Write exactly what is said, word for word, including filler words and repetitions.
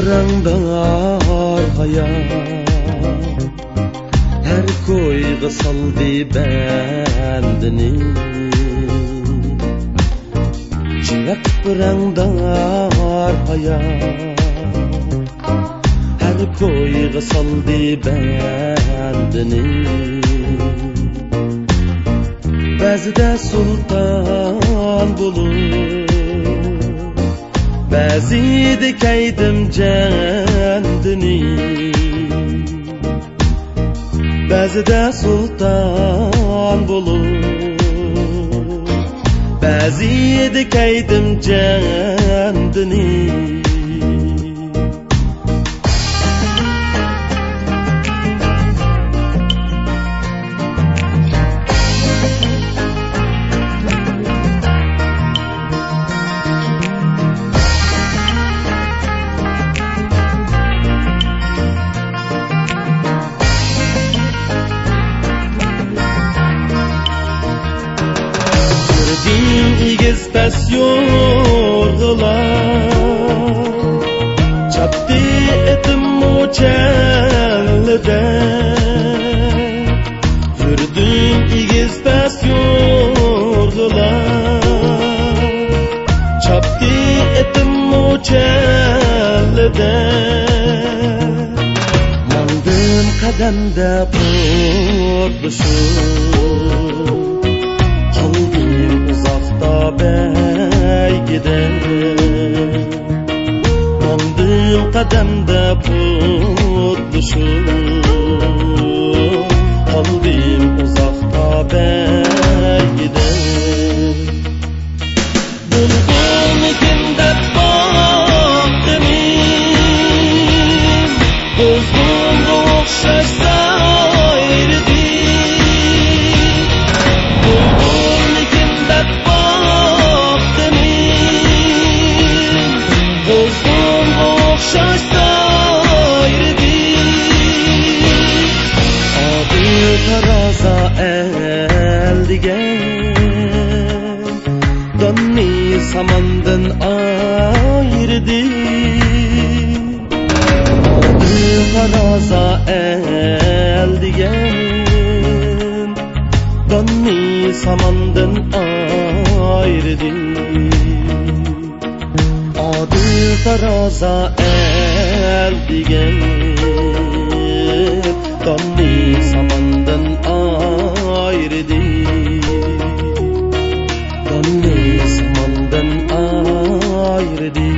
رەڭدار ھايات ھەر كويغا سالدى بەندىنى. چىراغ رەڭدار ھايات ھەر كويغا سالدى بەندىنى. بەزىدە سۇلتان بولۇپ، بەزىدە كەيدىم جەندىنى. بەزىدە سۇلتان بولۇپ، بەزىدە كەيدىم جەندىنى. كۆردۈم ئېگىز پەس يورغىلار، چاپتى ئېتىممۇ چەللىدە. كۆردۈم ئېگىز پەس يورغىلار، چاپتى ئېتىممۇ چەللىدە. ماڭدىم قەدەمدە پۇتلىشىپ، قالدىم ئۇزاقتا بەيگىدە. ماڭدىم قەدەمدە پۇتلىشىپ، قالدىم ئۇزاقتا بەيگىدە. بۇلبۇلمىكىن دەپ باقتىمى، قۇزغۇنغا ئوخشاش سايرىدى. بۇلبۇلمىكىن دەپ باقتىمى، قۇزغۇنغا ئوخشاش سايرىدى. ئادىل تارازا ئەل دېگەن داننى ساماندىن ئايرىدى. ئادىل تارازا ئەل دېگەن داننى ساماندىن ئايرىدى. ئادىل تارازا ئەل دېگەن داننى ساماندىن ئايرىدى. داننى ساماندىن ئايرىدى.